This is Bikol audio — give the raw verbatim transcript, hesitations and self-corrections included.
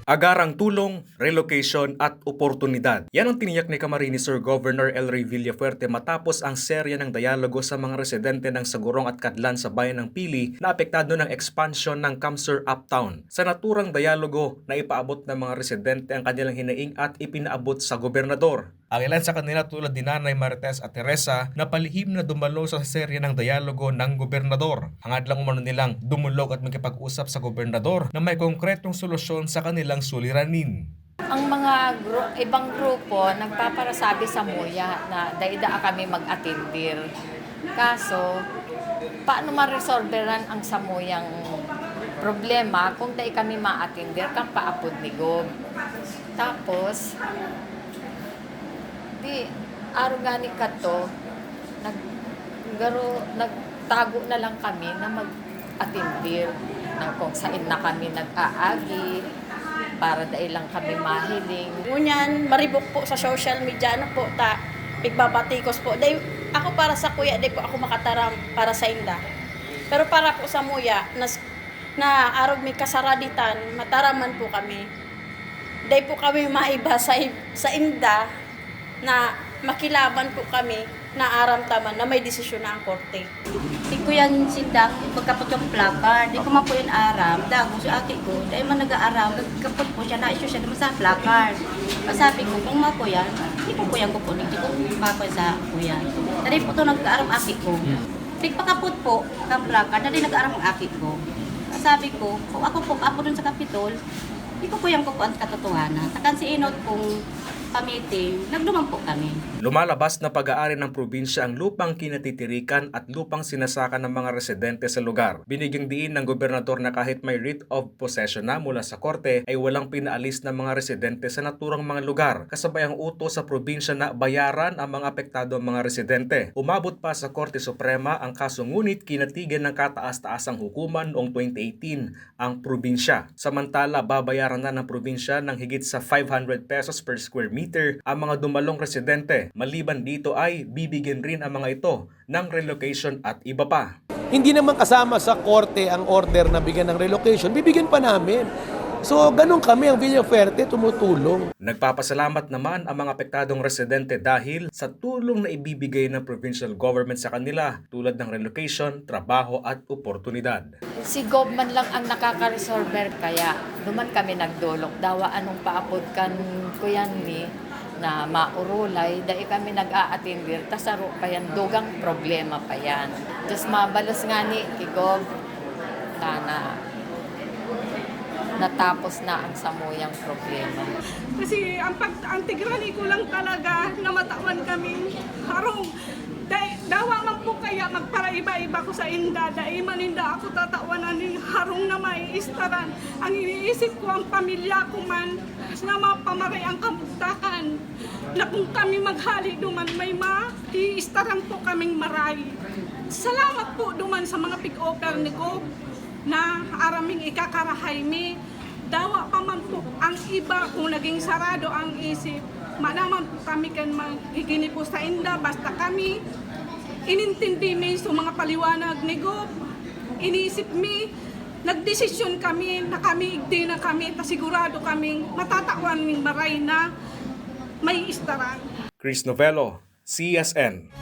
Agarang tulong, relocation at oportunidad. Yan ang tiniyak ni Camarines Sur Governor El Rey Villafuerte matapos ang serya ng dialogo sa mga residente ng Sagurong at Kadlan sa Bayan ng Pili na apektado ng expansion ng CamSur Uptown. Sa naturang dialogo, naipaabot ng mga residente ang kanilang hinaing at ipinaabot sa gobernador. Ang ilan sa kanila tulad ni Nanay Marites at Teresa na palihim na dumalo sa serya ng dialogo ng gobernador. Hangad lang umano nilang dumulog at makipag-usap sa gobernador na may konkretong solusyon sa kanilang suliranin. Ang mga gru- ibang grupo nagpaparasabi sa muya na daida kami mag-atindir. Kaso, paano maresolveran ang samuyang problema kung dai kami maatindir kan paapod ni Gob? Tapos, di, arog gani kadto, nag, garo, nagtago na lang kami na mag-atindir ng kung sain na kami nag-aagi para dai lang kami mahiling. Ngunyan, maribok po sa social media, ano po, ta, pigbabatikos po. Dai, ako para sa kuya, di po ako makataram para sa inda. Pero para po sa muya, nas, na arog mi kasaraditan, mataraman po kami. Dai po kami maiba sa, sa inda na makilaban po kami na aram ta man na may desisyon na ang korte. Tigkuyan sinda, pagkapot yung placard, di ko man po yun aram, dagos yung aki ko, dahil man nag-aaram, nagkapot po siya, na-issue siya naman sa placard. Sabi ko, kung makuyan, di ko kuyan ko po, di ko makuyan sa kuyan. Tari po to nag-aaram aki ko. Tigpakapot po, kang placard, na di nag-aaram ang aki ko. Sabi ko, kung ako po, ako dun sa Kapitol, di ko kuyan ko po ang katotohanan. Takan si Inot kung pamiting, nagduman po kami. Lumalabas na pag-aari ng probinsya ang lupang kinatitirikan at lupang sinasakan ng mga residente sa lugar. Binigyang diin ng gobernador na kahit may writ of possession na mula sa korte ay walang pinaalis ng mga residente sa naturang mga lugar. Kasabay ang utos sa probinsya na bayaran ang mga apektado ang mga residente. Umabot pa sa Korte Suprema ang kaso ngunit kinatigan ng kataas-taasang hukuman noong twenty eighteen ang probinsya. Samantala, babayaran na ng probinsya ng higit sa five hundred pesos per square meter ang mga dumalong residente. Maliban dito ay bibigyan rin ang mga ito ng relocation at iba pa. Hindi naman kasama sa korte ang order na bigyan ng relocation, bibigyan pa namin. So, ganun kami, ang Villafuerte tumutulong. Nagpapasalamat naman ang mga apektadong residente dahil sa tulong na ibibigay ng provincial government sa kanila tulad ng relocation, trabaho at oportunidad. Si Gob man lang ang nakaka-resolver, kaya duman kami nagdolok. Dawa anong paapod kan kuyan mi na maurulay, dai kami nag-aatindir, ta saro pa yan, dugang problema pa yan. Diyos mabalos nga ni ki Gob, sana natapos na ang samuyang problema. Kasi ang pag ang tigrani ko lang talaga na matawan kaming harong. Dai, dawa man po kaya magparaiba-iba ko sa inda, dai man inda ako tatawan ning harong na maiistaran. Ang iniisip ko ang pamilya ko man na mapamaray ang kabugtakan, na kung kami maghali duman may maiistaran po kaming maray. Salamat po duman sa mga pig-offer ni Gob na araming ikakarahay mi. Dawa pa man po ang iba kung naging sarado ang isip, manaman po kami kan maghiginipos sa inda, basta kami inintindi mi sa mga paliwanag ni Gob, inisip mi, nagdesisyon kami na kami igdi na kami, ta sigurado kaming matatawan ning maray na may istaran. Chris Novello, C S N.